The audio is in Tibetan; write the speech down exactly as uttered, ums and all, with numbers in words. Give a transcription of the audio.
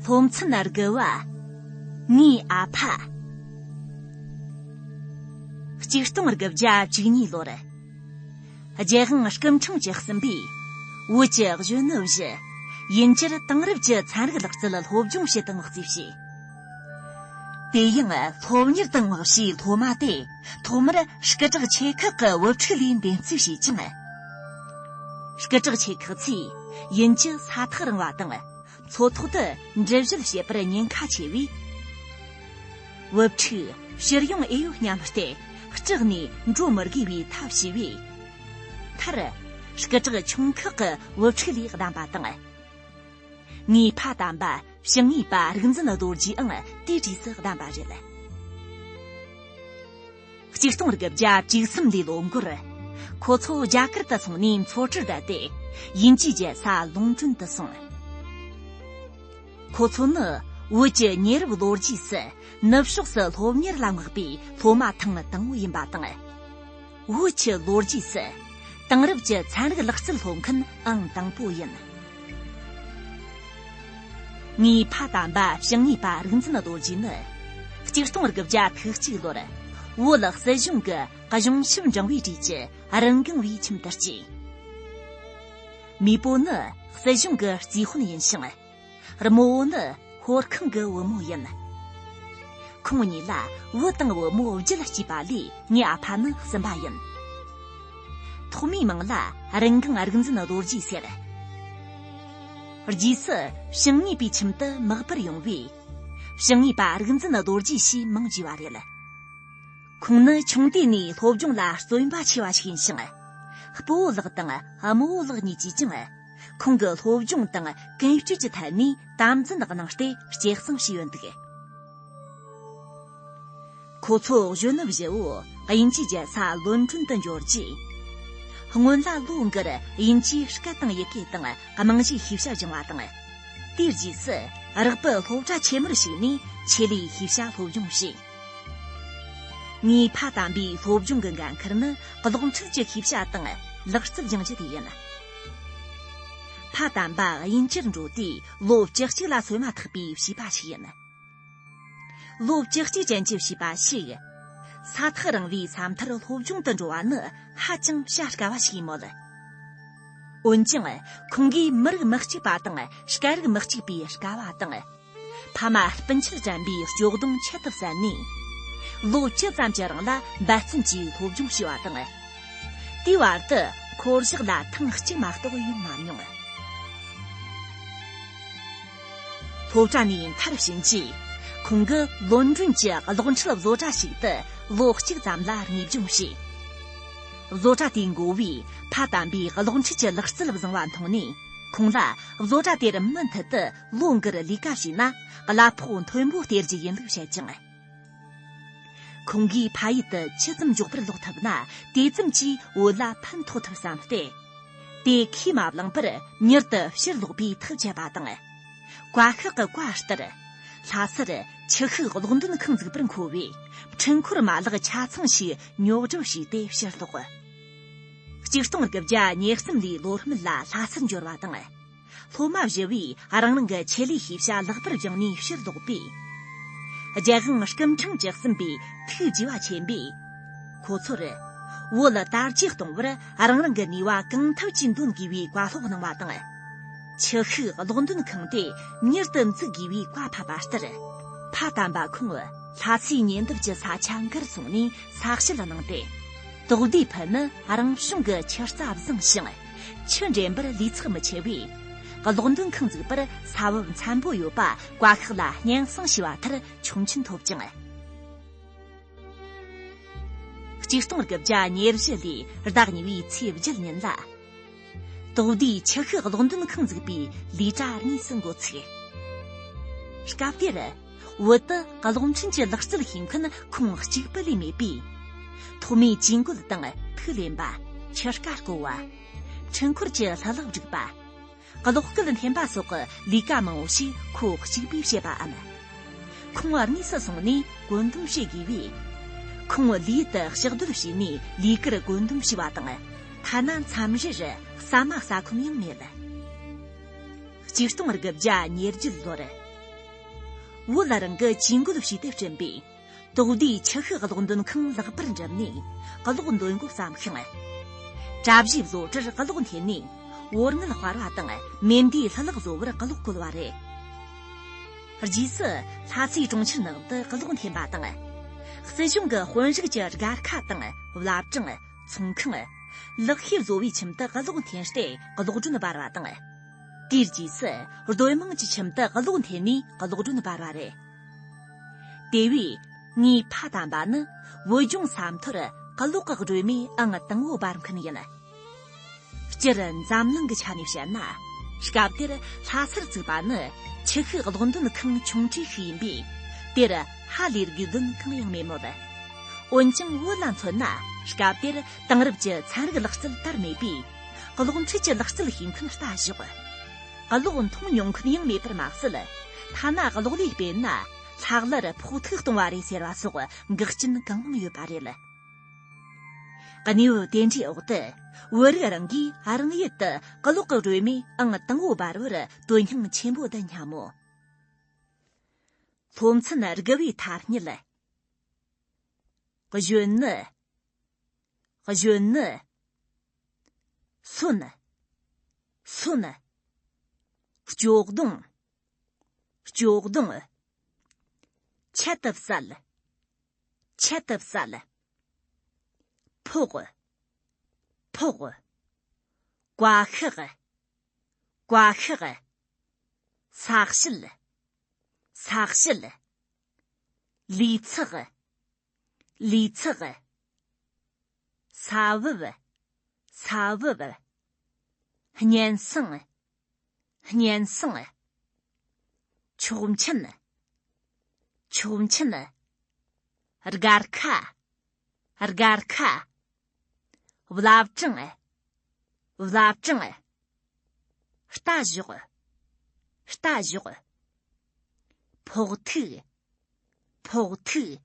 སློབ་ཚན་དགུ་བ། ངའི་ཨ་ཕ། ཆིག་སྟོང་དགུ་བརྒྱ་བཅུ་གཉིས་ལོར། རྒྱལ་དབང་སྐུ་ཕྲེང་བཅུ་གསུམ་པས། བོད་ཀྱི་གཞོན་ནུ་བཞི། ཡིན་གྱི་དེང་རབས་ཀྱི་ཚན་རིག་ལག་རྩལ་སློབ་སྦྱོང་བྱེད་སྟངས་རྩིས་བྱས། དེ་ཡང་སློབ་གཉེར་དང་བྱིས་སློབ་མ་དེ་ཐོག་མར་སྐུ་དྲག་ཆེ་ཁག་གི་བུ་ཕྲུག་ལས་འདེམས་རྩིས་བྱས་ཀྱང་། སྐུ་དྲག་ཆེ་ཁག་ཚོས་ཡིན་གྱི་ས་ཐག་རིང་བ་དང་། མཚོ་ཐོག་ཏུ་འགྲུལ་བཞུད་བྱེད་པར་ཉེན་ཁ་ཆེ་བས། བུ་ཕྲུག་ཕྱིར་ཡོང་ཨེ་ཡོད་སྙམ་སྟེ་སྐྲག་ནས་འགྲོ་མི་དགོས་པའི་ཐབས་བྱས་པས། མཐར། སྐུ་དྲག་ཆུང་ཁག་གི་བུ་ཕྲུག་ལས་བདམས་པ་དང་། ངའི་ཕ་དམ་པ་ཞིང་ངེས་པ་རིག་འཛིན་རྡོ་རྗེའང་དེའི་གྲས་སུ་བདམས་པ་རེད། ཆིག་སྟོང་དགུ་བརྒྱ་བཅུ་གསུམ་ལོའི་ལོ་འགོར། ཁོ་ཚོ་རྒྱ་གར་དུ་སོང་ནས་མཚོ་གྲུར་བསྡད་དེ། དབྱིན་ཇིའི་རྒྱལ་ས་ལོན་ཀྲོན་དུ་སོང་། ཁོ་ཚོ་ནི་བོད་ཀྱི་ཉེ་རབས་ལོ་རྒྱུས་སུ་ནུབ་ཕྱོགས་སུ་སློབ་གཉེར་ལ་མངགས་པའི་སློབ་མ་ཐེངས་དང་པོ་ཡིན་པ་དང་། བོད་ཀྱི་ལོ་རྒྱུས་སུ་དེང་རབས་ཀྱི་ཚན་རིག་ལག་རྩལ་སློབ་མཁན་ཨང་དང་པོ་ཡིན། ངའི་ཕ་དམ་པ་ཞིང་ངེས་པ་རིག་འཛིན་རྡོ་རྗེ་ནི། ཆིག་སྟོང་དགུ་བརྒྱ་ཁྲི་གཅིག་ལོར་བོད་སྲིད་གཞུང་གི་གཞུང་ཞབས་འབྲིང་བའི་གྲས་ཀྱི་རིམ་འགང་བའི་ཁྱིམ་དུ་སྐྱེས། མེས་པོ་ནི་སྲིད་གཞུང་གི་རྩིས་དཔོན་ཡིན་ཞིང་། རྨོ་བོ་ནི་ཧོར་ཁང་གི་བུ་མོ་ཡིན། ཁོང་གཉིས་ལ་བུ་དང་བུ་མོ་བརྒྱད་སྐྱེས་པ་ལས་ངའི་ཨ་ཕ་ནི་གསུམ་པ་ཡིན། ཐོག་མའི་མིང་ལ་རིམ་འགང་རིག་འཛིན་རྡོ་རྗེ་ཟེར། རྗེས་སུ་ཞིང་ངེས་པའི་ཁྱིམ་དུ་མག་པར་ཡོང་བས། ཞིང་ངེས་པ་རིག་འཛིན་རྡོ་རྗེ་ཞེས་མིང་བརྗེ་བ་རེད། ཁོང་ནི་ཆུང་དུས་ནས་སློབ་སྦྱོང་ལ་བརྩོན་པ་ཆེ་བ་ཞིག་ཡིན་ཞིང་། སྤོ་བོ་ལགས་དང་རྨོ་བོ་ལགས་གཉིས་ཀྱིས་ཀྱང་ཁོང་གི་སློབ་སྦྱོང་དང་ཀུན་སྤྱོད་ཀྱི་ཐད་ནས་དམ་འཛིན་གནང་སྟེ་གཅེས་སྲུང་བྱས་ཡོད་འདུག་ཁོ་ཚོ་གཞོན་ནུ་བཞི་བོ་དབྱིན་ཇིའི་རྒྱལ་ས་ལོན་ཀྲོན་དུ་འབྱོར་རྗེས། སྔོན་ལ་ལོ་འགར་དབྱིན་ཇིའི་སྐད་དང་ཡི་གེ་དང་རྨང་གཞིའི་ཤེས་བྱ་སྦྱངས་པ་དང་། དེའི་རྗེས་སུ་རག་པའི་སློབ་གྲྭ་ཆེན་མོར་ཞུགས་ནས་ཆེད་ལས་ཤེས་བྱ་སློབ་སྦྱོང་བྱས། ངའི་ཕ་དམ་པའི་སློབ་སྦྱོང་གི་འགན་ཁུར་ནི་གློག་འཕྲུལ་གྱི་ཤེས་བྱ་དང་ལག་རྩལ་སྦྱང་རྒྱུ་དེ་ཡིན། ཕ་དམ་པ་དབྱིན་ཇིར་འགྲོ་དུས་ལོ་བཅུ་གཅིག་ལ་སོན་མ་ཐག་པའི་བྱིས་པ་ཞིག་ཡིན། ལོ་བཅུ་གཅིག་ཅན་གྱི་བྱིས་པ་ཞིག་ས་ཐག་རིང་བའི་ས་མཐར་སློབ་སྦྱོང་དུ་འགྲོ་བ་ནི་ཧ་ཅང་བྱ་དཀའ་བ་ཞིག་ཡིན་མོད། འོན་ཀྱང་ཁོང་གིས་མི་རིགས་མི་གཅིག་པ་དང་སྐད་རིགས་མི་གཅིག་པའི་དཀའ་བ་དང་། ཕ་མ་སྤུན་མཆེད་དྲན་པའི་སྐྱོ་གདུང་ཁྱད་དུ་བསད་ནས། ལོ་བཅུ་ཙམ་གྱི་རིང་ལ་འབད་བརྩོན་གྱིས་སློབ་སྦྱོང་བྱས་པ་དང་། དེའི་བར་དུ་འཁོར་ཞག་ལ་ཐེངས་གཅིག་མ་གཏོགས་ཡོང་མ་མྱོང་། སློབ་གྲྭ་ནས་མཐར་ཕྱིན་རྗེས། ཁོང་གིས་ལོན་ཀྲོན་གྱི་གློག་འཕྲུལ་བཟོ་གྲྭ་ཞིག་ཏུ་ལོ་གཅིག་ཙམ་ལ་དངོས་སྦྱོང་བྱས། བཟོ་གྲྭ་དེའི་འགོ་བས་ཕ་དམ་པའི་གློག་འཕྲུལ་གྱི་ལག་རྩལ་བཟང་བ་མཐོང་ནས། ཁོང་ལ་བཟོ་གྲྭ་དེར་མུ་མཐུད་དུ་ལོ་འགར་ལས་ཀ་བྱས་ན་གླ་ཕོགས་མཐོན་པོ་སྟེར་རྒྱུ་ཡིན་ལུགས་བཤད་ཅིང་། ཁོང་གིས་ཕ་ཡུལ་དུ་ཇི་ཙམ་མགྱོགས་པར་ལོག་ཐུབ་ན་དེ་ཙམ་གྱིས་བོད་ལ་ཕན་ཐོགས་ཐུབ་བསམ་སྟེ། དེ་ཁས་མ་བླངས་པར་མྱུར་དུ་ཕྱིར་ལོག་པའི་ཐག་བཅད་པ་དང་། བཀའ་ཤག་གི་བཀའ་ལྟར། ལྷ་སར་ཆུ་ཤུགས་གློག་འདོན་ཁང་འཛུགས་པར་མཁོ་བའི་འཕྲུལ་འཁོར་མ་ལག་ཆ་ཚང་ཞིག་ཉོ་སྒྲུབ་བྱས་ཏེ་ཕྱིར་ལོག་ཆིག་སྟོང་དགུ་བརྒྱ་ཉེར་གསུམ་ལོའི་ལོ་སྨད་ལ་ལྷ་སར་འབྱོར་བ་དང་། སློབ་མ་བཞི་བས་རང་རང་གི་ཆེད་ལས་ཤེས་བྱ་ལེགས་པར་སྦྱངས་ནས་ཕྱིར་ལོག་པས། རྒྱལ་དབང་སྐུ་ཕྲེང་བཅུ་གསུམ་པའི་ཐུགས་དགྱེས་པ་ཆེན་པོས། ཁོ་ཚོར་བོད་དར་རྒྱས་གཏོང་བར་རང་རང་གི་ནུས་པ་གང་ཐུབ་ཀྱིས་འདོན་དགོས་པའི་བཀའ་སློབ་གནང་བ་དང་། ཆུ་ཤུགས་གློག་འདོན་ཁང་དེ་མྱུར་དུ་འཛུགས་དགོས་པའི་བཀའ་ཕབ་པ་ལྟར། ཕ་དམ་པ་ཁོང་ལྷ་སའི་ཉེ་འདབས་ཀྱི་ས་ཆ་འགར་སོང་ནས་ས་བཤལ་གནང་སྟེ། དོག་སྡེའི་ཕུ་ནི་རང་བྱུང་གི་ཆུ་རྩ་བཟང་ཞིང་། ཆུ་འདྲེན་པར་ལུས་ཚགས་མི་ཆེ་བས། གློག་འདོན་ཁང་འཛུགས་པར་ས་བབ་འཚམ་པོ་ཡོད་པ་བཀའ་ཤག་ལ་སྙན་སེང་ཞུས་པ་མཐར་ཆོག་མཆན་ཐོབ་ཅིང་། ཆིག་སྟོང་དགུ་བརྒྱ་ཉེར་བཞི་ལོའི་ཟླ་གཉིས་པའི་ཚེས་བརྒྱད་ཉིན་ལ། དོག་སྡེའི་ཆུ་ཤུགས་གློག་འདོན་ཁང་འཛུགས་པའི་ལས་གྲྭ་དངོས་སུ་འགོ་ཚུགས། སྐབས་དེར། བོད་དུ་གློག་འཕྲིན་གྱི་ལག་རྩལ་ཤེས་མཁན་ཁོང་གཅིག་པུ་ལས་མེད་པས། ཐོག་མའི་ཇུས་འགོད་དང་ཐིག་ལེན་པ། ཆུ་རྐ་བརྐོ་བ། འཕྲུལ་འཁོར་གྱི་ལྷུ་ལག་སྒྲིག་པ། གློག་སྐུད་འཐེན་པ་སོགས་ཀྱི་ལས་ཀ་མང་བོ་ཞིག་ཁོ་གཅིག་པུས་བྱེད་པའམ། ཁོང་དངོས་སུ་སོང་ནས་བཀོད་འདོམས་བྱེད་དགོས་པས། ཁོང་ལས་ཡུལ་དུ་ཕྱག་སྡོད་བྱས་ནས་ལས་ཀར་བཀོད་འདོམས་བྱས་པ་དང་། ཐ་ན་མཚམས་རེར་ཟ་མ་ཟ་ཁོམ་ཡང་མེད། ཆིག་སྟོང་དགུ་བརྒྱ་ཉེར་བརྒྱད་ལོར། བོད་རང་གི་ཇུས་འགོད་བྱས་ཏེ་བསྐྲུན་པའི་དོག་སྡེའི་ཆུ་ཤུགས་གློག་འདོན་ཁང་ལེགས་པར་འགྲུབ་ནས་གློག་འདོན་འགོ་བརྩམས་ཤིང་། གྲྭ་བཞིའི་བཟོ་གྲྭར་གློག་འཐེན་ནས་བོར་ངལ་སྤར་བ་དང་མེ་མདའི་ལྷུ་ལག་བཟོ་བར་གློག་བཀོལ་བ་རེད། རྗེས་སུ་ལྷ་སའི་གྲོང་ཁྱེར་ནང་དུ་གློག་འཐེན་པ་དང་། སྲིད་གཞུང་གི་དཔོན་རིགས་ཀྱི་སྒར་ཁ་དང་བླ་བྲང་། ཚོང་ཁང་། ལག་ཤེས་བཟོ་བའི་ཁྱིམ་དུ་གློག་འཐེན་ཏེ་གློག་སྒྲོན་སྤར་བ་དང་། དེའི་རྗེས་སུ་སྡོད་དམངས་ཀྱི་ཁྱིམ་དུ་གློག་འཐེན་ནས་གློག་སྒྲོན་སྤར་བ་རེད། དེ་བས་ངའི་ཕ་དམ་པ་ནི་བོད་ལྗོངས་ས་མཐོར་གློག་གི་སྒྲོན་མེ་ཨང་དང་པོ་འབར་མཁན་ཡིན། སྤྱིར་འཛམ་གླིང་གི་ཆ་ནས་བཤད་ན། སྐབས་དེར་ལྷ་སར་བཙུགས་པ་ནི་ཆུ་ཤུགས་གློག་འདོན་ཁང་ཆུང་གྲས་ཤིག་ཡིན་པས། དེར་ཧ་ལས་དགོས་དོན་གང་ཡང་མེད་མོད། འོན་ཀྱང་བོད་ལ་མཚོན་ན། སྐབས་དེར་དེང་རབས་ཀྱི་ཚན་རིག་ལག་རྩལ་དར་མེད་པས། གློག་འཕྲུལ་གྱི་ལག་རྩལ་ཤེས་མཁན་ལྟ་ཞོག་གློག་མཐོང་མྱོང་མཁན་ཡང་མེད་པར་མ་ཟད། ཐ་ན་གློག་ལས་སྤེལ་ན་ལྷག་ལར་ཕོག་ཐུག་གཏོང་བ་རེད་ཟེར་བ་སོགས་འགག་རྐྱེན་གང་མང་ཡོད་པ་རེད། གནས་བབ་དེ་འདྲའི་འོག་ཏུ་བོད་རིགས་རང་གིས་རང་ཡུལ་དུ་གློག་གི་སྒྲོན་མེ་ཨང་དང་པོ་འབར་བར་དོན་སྙིང་ཆེན་པོ་ལྡན་སྙམ་མོ། སློབ་ཚན་དགུ་པའི་ཐ་སྙད། གཞོན་ནུ། གཞོན་ནུ། སོན། སོན། སྐྱོ་གདུང་། སྐྱོ་གདུང་། ཆེད་དུ་བསད། ཆེད་དུ་བསད། ཕོག་ཕོག་བཀའ་ཤག་བཀའ་ཤག་ས་བྱི། ས་བྱི། ལུས་ཚགས། ལུས་ཚགས། ས་བབ། ས་བབ། སྙན་སེང་། སྙན་སེང་། མཆོག་མཆན། མཆོག་མཆན། སྒར་ཁ། སྒར་ཁ། བླ་བྲང་། བླ་བྲང་། ལྟ་ཞོག་ལྟ་ཞོག་ཕོག་ཐུག་ཕོག་ཐུག